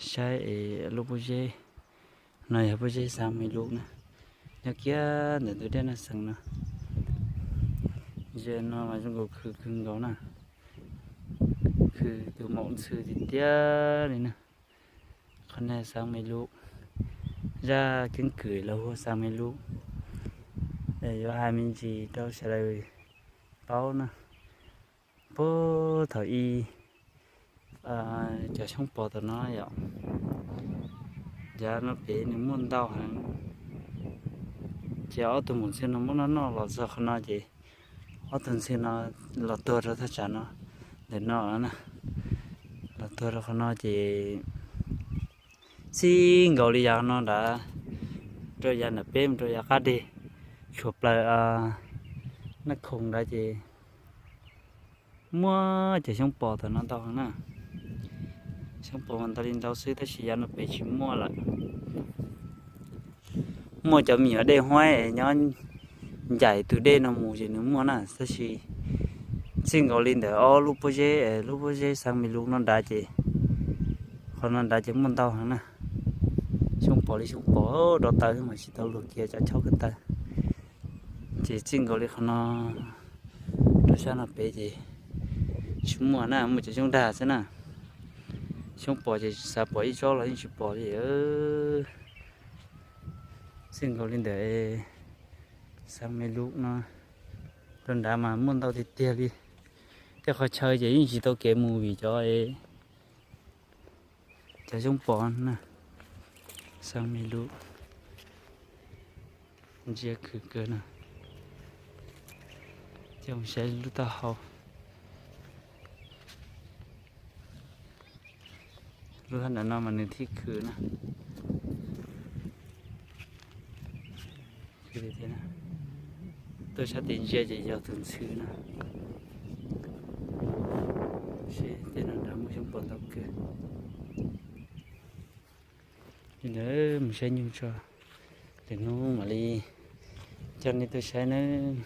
Saib es lub pob zeb no yog pob zeb xav me lub na, nyob kiag ntawm tus dej Naj Xeev no. Ze no mas zoo nkaus khwv kawg nkaus na, khwv tus maum ntxhw tiag tiag li na. Qhov no xav me lub, zaj keeb kwm los hu xav me lub, yuav hais me ntsis rau sawv daws paub na. Puag thaum ub cov xyoob pos tom no yom, yav no pem nws muaj ntau heev. Ces ob tug maum ntxhw no muab noj noj los txog qhov no ces ob tug ntxhw no los tuag rau thaj tsam no, ntawm no na, los tuag rau qhov no ces txij nkaus li yav no nrad, rau yav nram peb mus rau yav qab deg, tshuav plaws Naj Khoom nrad ces muaj cov xyoob pos tom no ntau heev na. Xyoob pos mas ntau li ntau xwb tab sis yav no pem tsis muaj lawm. Muaj cov me nyuam dej huaib nyob ncaim tus dej no mus ces nws muaj na, tab sis txij nkaus li ntawm ob lub pob zeb, lub pob zeb xav me lub no nrad ces qhov no nrad ces muaj ntau heev na. Xyoob pos li xyoob pos rau taw mas tsis tau luag kiag cov chaub ko taw. Ces txij nkaus li qhov no rau sab no pem ces tsis muaj na, muaj cov xyoob dag xwb na. Xyoob pos ces xav pom ib tsob los yeej tsis pom li. Txij nkaus li ntawm xav me lub no rau nrad mas muaj ntau tiag tiag li. Tej qhov chaw ces yeej tsis tau kev mus vim cov, cov xyoob pos na. Xav me lub ntsia khwv kawg no. Coj mus saib lub taub hau. Lub hab ntawm no mas nws thiaj khwv na. Tuaj sab tid ntsia ces yog tus ntxhw na. Seb tej no nrad muaj xyoob pos ntau kawg. Li ntawd mus saib nyuj tso, lwm hnub mam li coj nej tuaj saib nawb.